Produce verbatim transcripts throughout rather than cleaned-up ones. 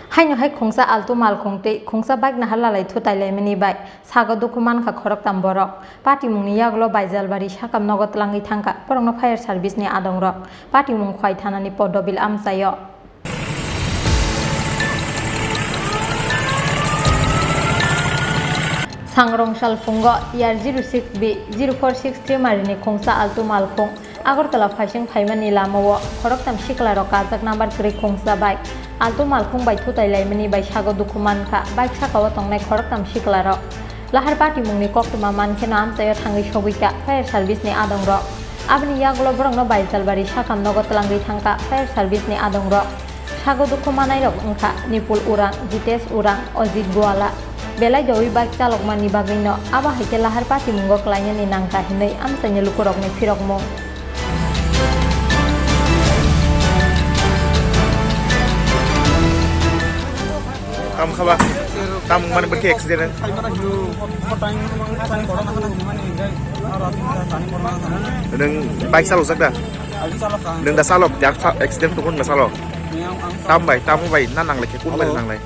Haino hai khungsa Alto malkhung tei khungsa bike nahar lalai thutai laimani bai sago dukhu mankha khoroktam borok. Patimungni yagulo Baijalbari sakam nogo tlangwi thangkha, borokno fire service ni adongrok. Patimung Khwai thanani Poddobil amchaio. Sangrong salphungo year zero six B zero four six three marini khungsa Alto malkhung Agartala phaising phaimani lamao khoroktam siklarok kajak number kwrwi khungsa bike Alto malkhung bai thutai laimani bai sago dukhu mankha, bike sakao tongnai khoroktam siklarok. Lahar patimungni koktwma mankheno amchaio thangwi sogwikha fire service ni adongrok. Aboni yagulo borokno Baijalbari sakam nogo tlangwi thangkha fire service ni adongrok. Sago dukhu manairok wngkha Nipul Urang, Jitesh Urang, Ojit Buala. Belai dowi bike chalokmani bagwino abo hai khe lahar patimungo klainani nangkha hinwi amchaini lukurokni phirokmung. Kam khaba, kam mani bwkhe accident. Nwng bike chalokjak da? Nwng da chalok, jak sa-, accident tongkha nwng da chalok. Tam bai, tamo bai, na nanglai khe, kun bai nanglai?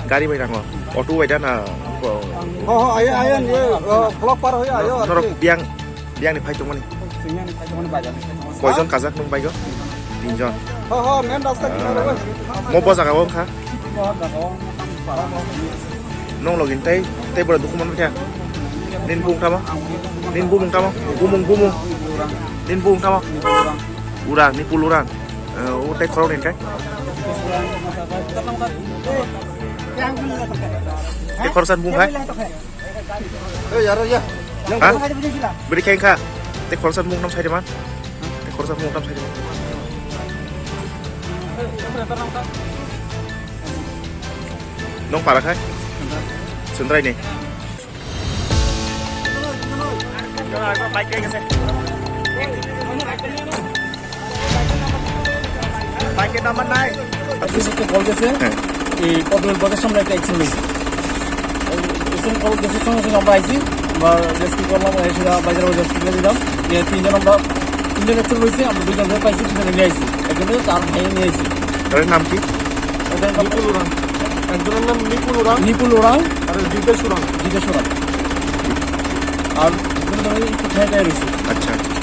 Gari bai nango, auto bai da na? Ho, ho, ayo, ayo, ye, oh, block par hoye, ayo, norok arki. Biang, biang ni phai tongmani. Koijon kajak nwng bike o? Tinjon. Ho, ho, main rasta kinaro bai. Mo bo jaga o wngkha? Nwng login tei, tei bora dukhu manwi kha. Nini bumung tamo? Nini bumung tamo? Bumung, bumung. Nini bumung tamo? Urang, Nipul Urang. Eh, o tei khorok ni khe? Tei khoroksa bumung hai? Eh, yaro, ya. Ha? Beri khe kha. Tei khoroksa bumung tam sai de man. Tei khoroksa bumung tam sai de man. Nwng para khai? Sundrai ni. Bike number nine. Office থেকে কল গেছে। হ্যাঁ। এই পদ্মবিল বাজার সামনে একটা অ্যাক্সিডেন্ট হয়েছে। Accident call গেছে, সঙ্গে সঙ্গে আমরা আইছি। আমরা রেস্কিউ করলাম, এসে বাজারে রেস্কিউ করে দিলাম। এ, তিনজন আমরা, তিনজন অ্যাক্সিডেন্ট হয়েছে, আমরা দুজন ধরে পাইছি, দুজনে নিয়ে আইছি। একজনে তার ভাই নিয়ে আইছি। তাদের নাম কি? ওদের নাম নিপুল উরাং। একজনের নাম নিপুল উরাং। নিপুল উরাং। আর জিতেশ উরাং। জিতেশ উরাং। আর দুজন ধরে একটু ঠায় ঠায় রয়েছে। আচ্ছা, আচ্ছা।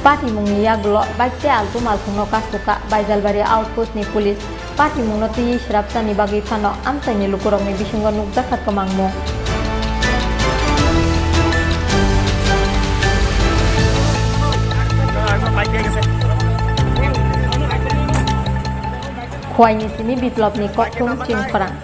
Patimungni yagulo bike tei Alto malkhungno kasukha Baijalbari outpost ni police. Patimungno twiwi srapsani bagwi phano amchaini lukurokni bisingo nukjakha kwmangmung. Khwaini simi Biplopni kokthum chini khorang.